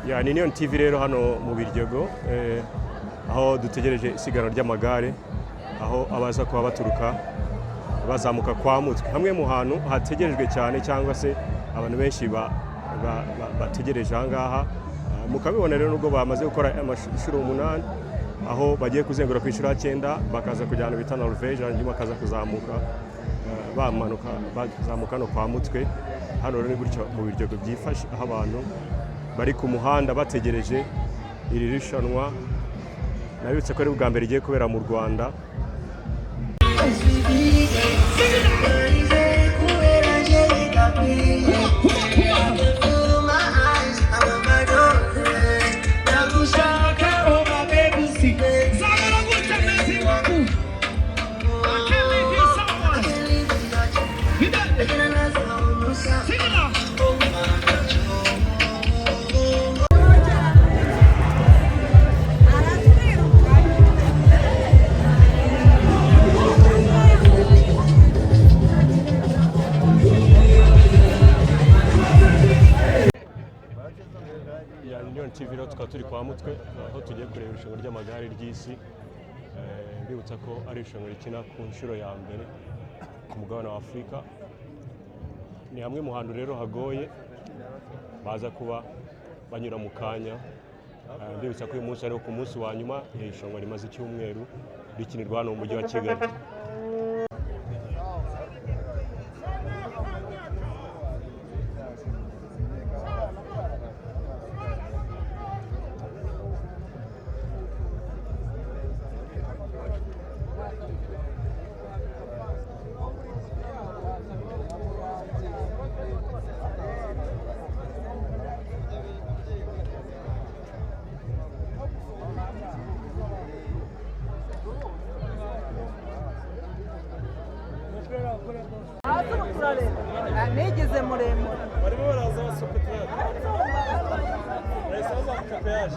Ya, ni Neon TV rero hano mu Biryogo, aho dutegereje isiganwa ry'amagare, aho abaza kuba baturuka bazamuka kwa Mutwe, hamwe mu hantu hategerejwe cyane cyangwa se abantu benshi bategereje aha ngaha. Mukabibona rero, nubwo bamaze gukora inshuro umunani, aho bagiye kuzenguruka ku inshuro ya cyenda, bakaza kujya ahantu bita Norvege, hanyuma bakaza kuzamuka, bamanuka bazamuka no kwa Mutwe. Hano rero ni gutyo mu Biryogo byifashe, aho abantu bari ku muhanda bategereje iri rushanwa. Nabibutse ko ari ubwa mbere rigiye kubera mu Rwanda. I can't leave you someone. Sing it out. Ya Union TV rero, tukaba turi kwa Mutwe, aho tugiye kureba irushanwa ry'amagare ry'isi. Mbibutsa ko ari irushanwa rikina ku nshuro ya mbere ku mugabane wa Afurika. Ni hamwe mu hantu rero hagoye, baza kuba banyura mu kanya. Mbibutsa ko uyu munsi ari ku munsi wa nyuma. Iri rushanwa rimaze icyumweru rikinirwa hano mu mujyi wa Kigali. Nigeze muremure. Barimo baraza basuka uturere, bahise bazamuka peyaje.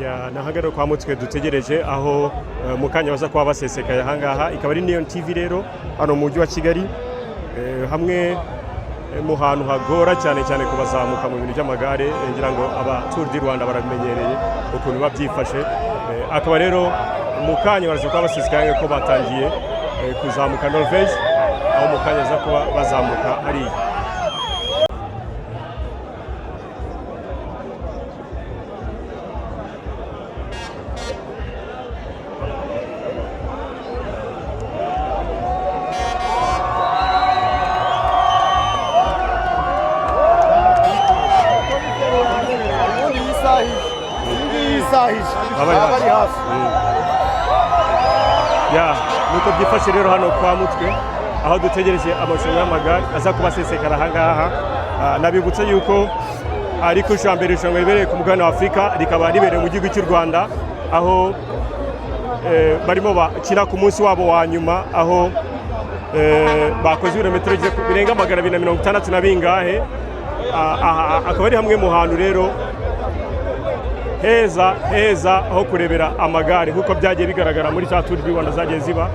Ya, ni kwa Mutwe dutegereje, aho mu kanya baza kuba basesekaye ahangaha. Ikaba ari Neon TV rero hano mu mujyi wa Kigali, hamwe mu hantu hagora cyane cyane kubazamuka mu bintu by'amagare. Ngira ngo aba Tour du Rwanda barabimenyereye ukuntu biba byifashe. Akaba rero mu kanya baraza kuba basesekaye, ko batangiye kuzamuka Norvege, aho mu kanya baza kuba bazamuka hariya. Ubundi iyi saha ije, iyi ngiyi isaha ije Baba baba bari hafi. Ya, nuko byifashe rero hano kwa Mutwe, aho dutegereje amarushanwa y'amagare aza kuba asesekara ahangaha. Nabibutsa yuko ari ku nshuro ya mbere irushanwa ribereye ku mugabane wa Afurika, rikaba ribereye mu gihugu cy'u Rwanda, aho barimo bakina ku munsi wabo wa nyuma, aho bakoze ibirometero birenga 260 na bingahe. Aha akaba ari hamwe mu hantu rero heza heza ho kurebera amagare, nk'uko byagiye bigaragara muri za Tour du Rwanda zagiye ziba.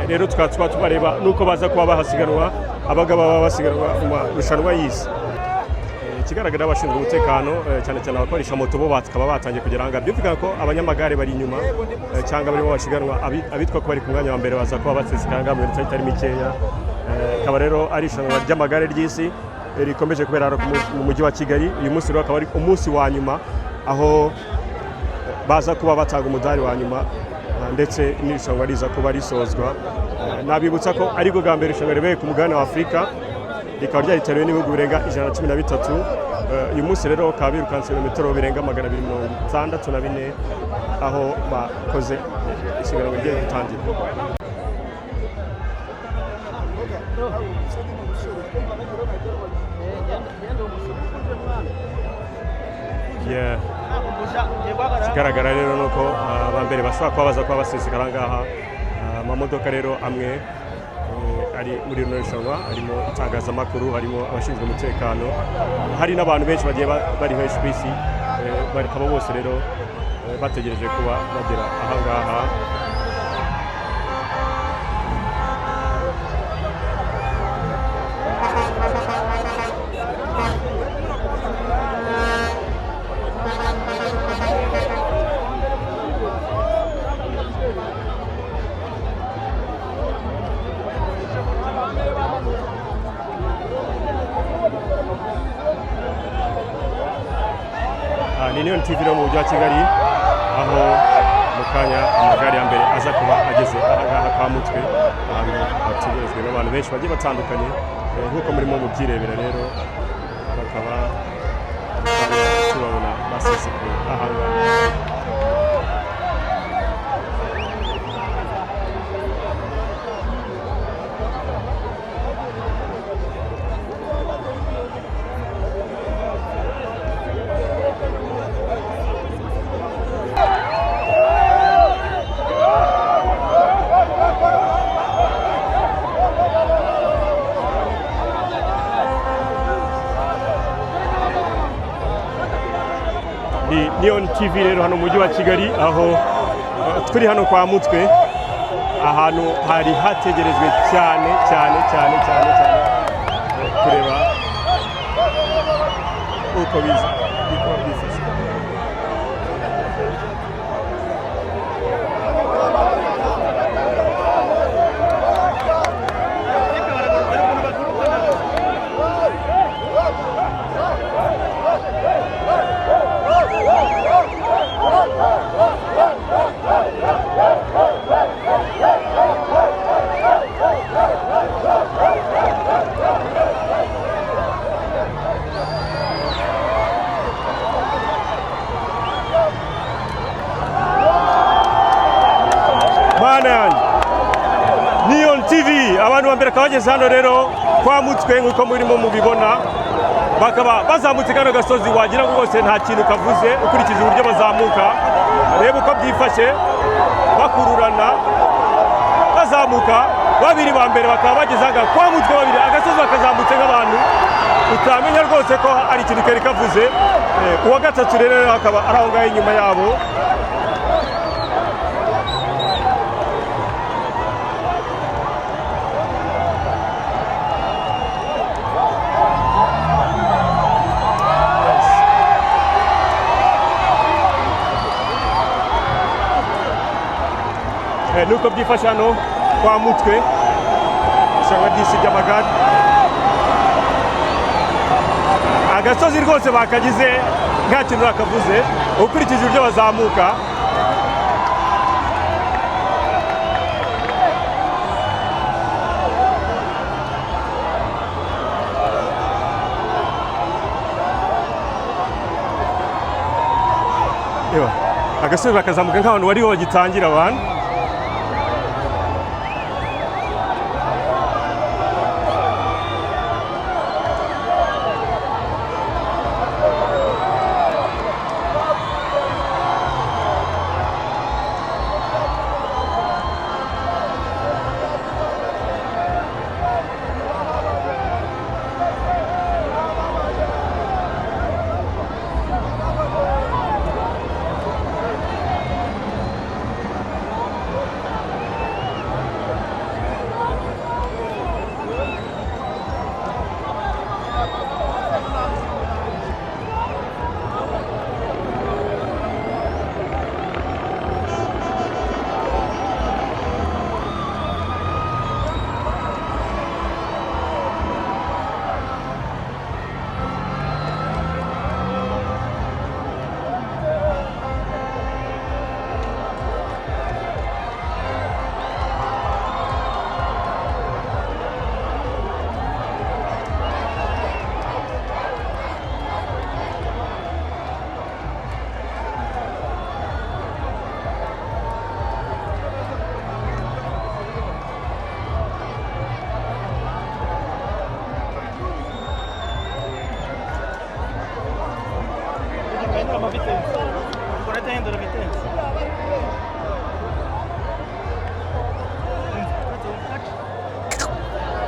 Rero tukaba tuba tubareba nuko baza kuba bahasiganwa, abagabo baba basiganwa mu marushanwa y'isi. Ikigaragara, abashinzwe umutekano, cyane cyane abakoresha moto, bo bakaba batangiye kugera ahangaha. Byumvikana ko abanyamagare bari inyuma, cyangwa barimo bashiganwa, abitwa ko bari ku mwanya wa mbere baza kuba baseseka ahangaha mu minota itari mikeya. Ikaba rero ari irushanwa ry'amagare ry'isi, rikomeje kubera hano mu mujyi wa Kigali. Uyu munsi rero akaba ari umunsi wa nyuma, aho baza kuba batanga umudari wa nyuma, ndetse n'irushanwa riza kuba risozwa. Nabibutsa ko aribwo bwa mbere irushanwa ribereye ku mugabane wa Afurika, rikaba ryaritabiriwe n'ibihugu birenga 113. Uyu munsi rero bakaba birukanse ibirometero birenga 264, aho bakoze isiganwa rigiye gutangira. Yeah. Ikigaragara rero ni uko aba mbere bashobora kuba baza kuba basesekara ngaha. Amamodoka rero amwe ari muri rino rushanwa, harimo itangazamakuru, harimo abashinzwe umutekano, hari n'abantu benshi bagiye bari henshi ku isi, bakaba bose rero bategereje kuba bagera ahangaha. Ni Neon TV rero mu mujyi wa Kigali, aho mu kanya amagare ya mbere aza kuba ageze ahangaha kwa Mutwe, ahantu hategerejwe n'abantu benshi bagiye batandukanye, nk'uko murimo mubyirebera rero, bakaba mu kanya tubabona basesekaye ahangaha. Ni Neon TV rero hano mu mujyi wa Kigali, aho turi hano kwa Mutwe, ahantu hari hategerejwe cyane cyane cyane cyane cyane, kureba uko biza uko bifashe. Mana yanjye, Neon TV, abantu ba mbere bakaba bageze hano rero kwa Mutwe nk'uko murimo mubibona, bakaba bazamutse kano gasozi wagira ngo rwose nta kintu kavuze ukurikije uburyo bazamuka. Reba uko byifashe, bakururana bazamuka, babiri ba mbere bakaba bageze aha kwa Mutwe, babiri agasozi bakazamutse nk'abantu utamenya rwose ko ari ikintu kari kavuze. Uwa gatatu rero akaba ari aho ngaho inyuma yabo. Nuko byifashe hano kwa Mutwe, irushanwa ry'isi ry'amagare, agasozi rwose bakagize nta kintu bakavuze ukurikije uburyo bazamuka. Ewa, agasozi bakazamuka nk'abantu bariho bagitangira abantu.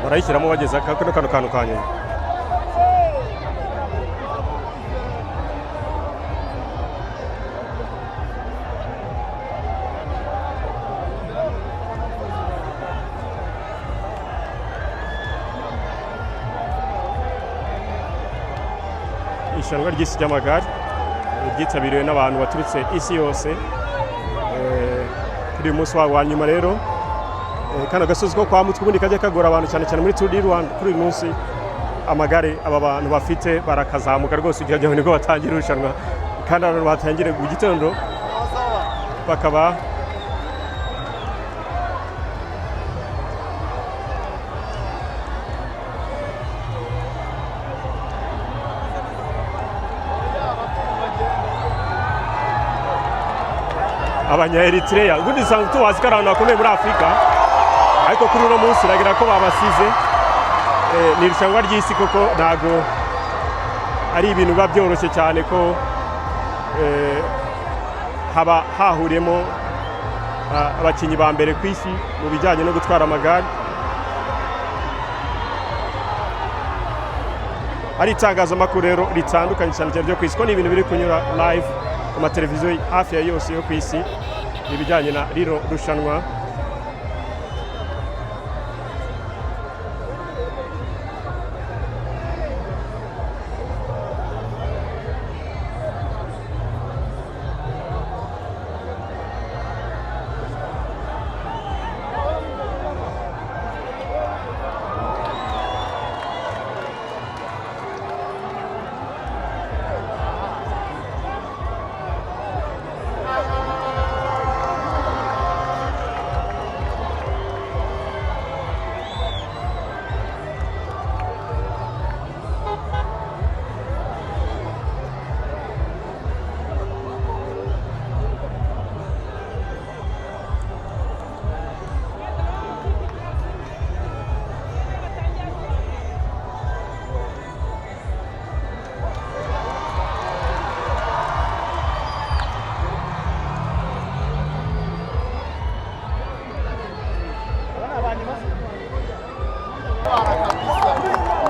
Barayishyiramo bageza kano kano kantu ka nyuma. Irushanwa ry'isi ry'amagare ryitabiriwe n'abantu baturutse isi yose. Kuri uyu munsi wabo wa nyuma rero, kano gasozi ko kwa Mutwe ubundi kajya kagora abantu cyane cyane muri Tour du Rwanda, kuri uyu munsi amagare aba bantu bafite barakazamuka rwose ugira ngo nibwo batangira irushanwa, kandi abantu batangire mu gitondo bakaba abanya Eritrea. Ubundi dusanzwe tubazi ko ari abantu bakomeye muri Afurika, ariko kuri uno munsi uragira ko babasize. Ni irushanwa ry'isi koko, ntago ari ibintu biba byoroshye cyane ko haba hahuriyemo abakinnyi ba mbere ku isi mu bijyanye no gutwara amagare. Ari itangazamakuru rero ritandukanye cyane cyane ryo ku isi, ko ni ibintu biri kunyura live ku mateleviziyo hafi ya yose yo ku isi, ibijyanye na rino rushanwa.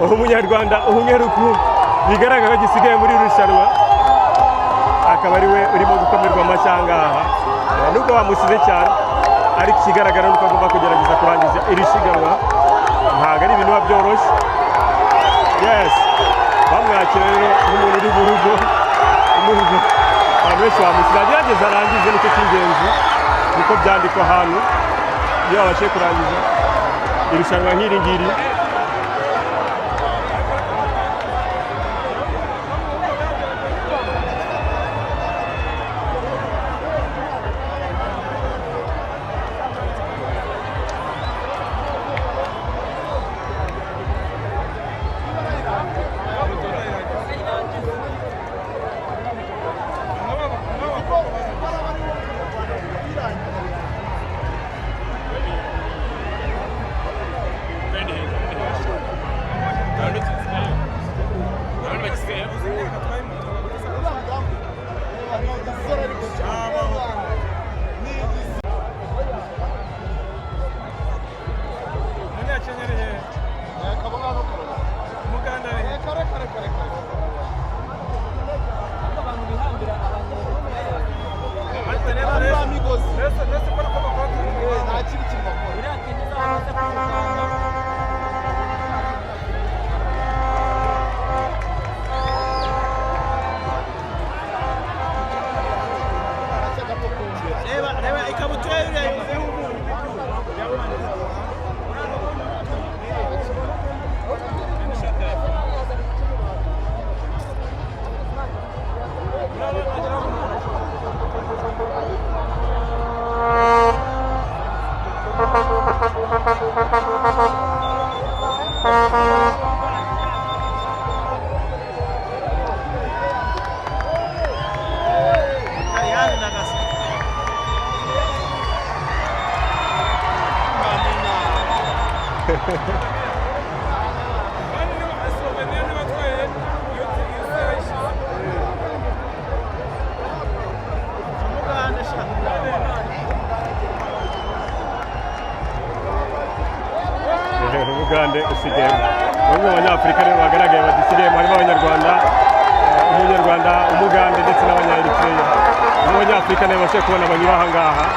Umunyarwanda umwe rukumbi bigaragara ko gisigaye muri iri rushanwa, akaba ari we urimo gukomerwa amashyi aha ngaha. Nubwo bamusize cyane, ariko ikigaragara ni uko agomba kugerageza kurangiza iri siganwa. Ntabwo ari ibintu biba byoroshye. Yes, bamwakira rero nk'umuntu uri mu rugo, nubwo abantu benshi bamusize, agerageza arangize, nicyo cy'ingenzi, niko byandikwa ahantu iyo babashije kurangiza irushanwa nk'iri ngiri. Umunyakenya ari hehe? Umuganda ari hehe? Mbese ko ariko bakora? Reba, reba ikabutura y'uriya yuzuyeho umunyu. Afurika nayo bashoboye kubona banyura aha ngaha.